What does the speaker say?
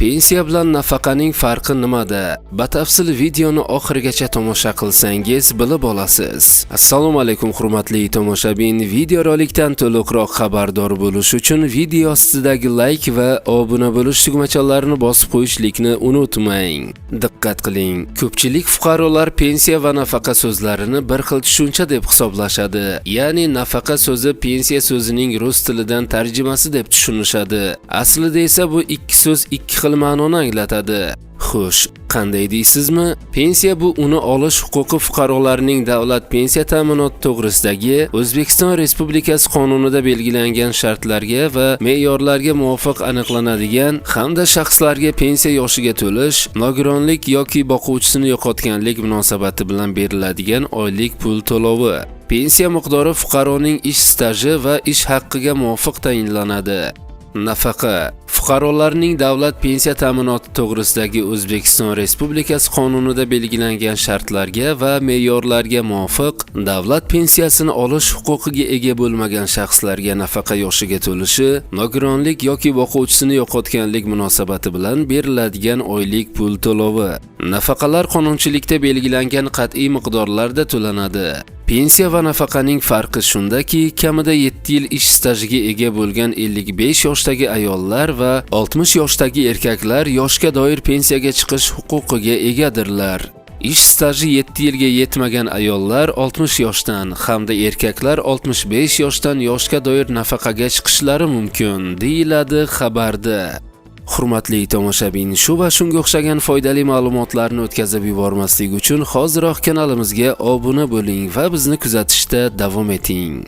Pensiya bilan nafaqaning farqi nimada? Batafsil videoni oxirigacha tomosha qilsangiz bilib olasiz. Assalomu alaykum, hurmatli tomoshabin. Videorolikdan to'liqroq xabardor bo'lish uchun video ostidagi like va obuna bo'lish tugmachalarini bosib qo'yishlikni unutmang. Diqqat qiling. Ko'pchilik fuqarolar pensiya va nafaqa so'zlarini bir xil tushuncha deb hisoblashadi. Ya'ni nafaqa so'zi pensiya so'zining rus tilidan tarjimasi deb tushunishadi. Aslida esa bu ikki so'z ikki xil ma'noni anglatadi. Xo'sh, qanday deysizmi? Pensiya bu uni olish huquqi fuqarolarning davlat pensiya ta'minoti to'g'risidagi O'zbekiston Respublikasi qonunida belgilangan shartlarga va me'yorlarga muvofiq aniqlanadigan hamda shaxslarga pensiya yoshiga to'lish, nogironlik yoki boquvchisini yo'qotganlik munosabati bilan beriladigan oylik pul to'lovi. Pensiya miqdori fuqaroning ish staji va ish haqqiga muvofiq tayinlanadi. Nafaqa fuqarolarning davlat pensiya ta'minoti to'g'risidagi O'zbekiston Respublikasi qonunida belgilangan shartlarga va me'yorlarga muvofiq davlat pensiyasini olish huquqiga ega bo'lmagan shaxslarga nafaqa yoshiga to'lishi, nogironlik yoki boquvchisini yo'qotganlik munosabati bilan beriladigan oylik pul to'lovi. Nafaqalar qonunchilikda belgilangan qat'iy miqdorlarda to'lanadi. Pensiya va nafaqaning farqi shundaki, kamida 7 yil ish stajiga ega bo'lgan 55 yoshdagi ayollar va 60 yoshdagi erkaklar yoshga doir pensiyaga chiqish huquqiga egadirlar. Ish staji 7 yilga yetmagan ayollar 60 yoshdan hamda erkaklar 65 yoshdan yoshga doir nafaqaga chiqishlari mumkin, deyiladi xabarda. Hurmatli tomoshabin, shu va shunga o'xshagan foydali ma'lumotlarni o'tkazib yubormaslik uchun hoziroq kanalimizga obuna bo'ling va bizni kuzatishda davom eting.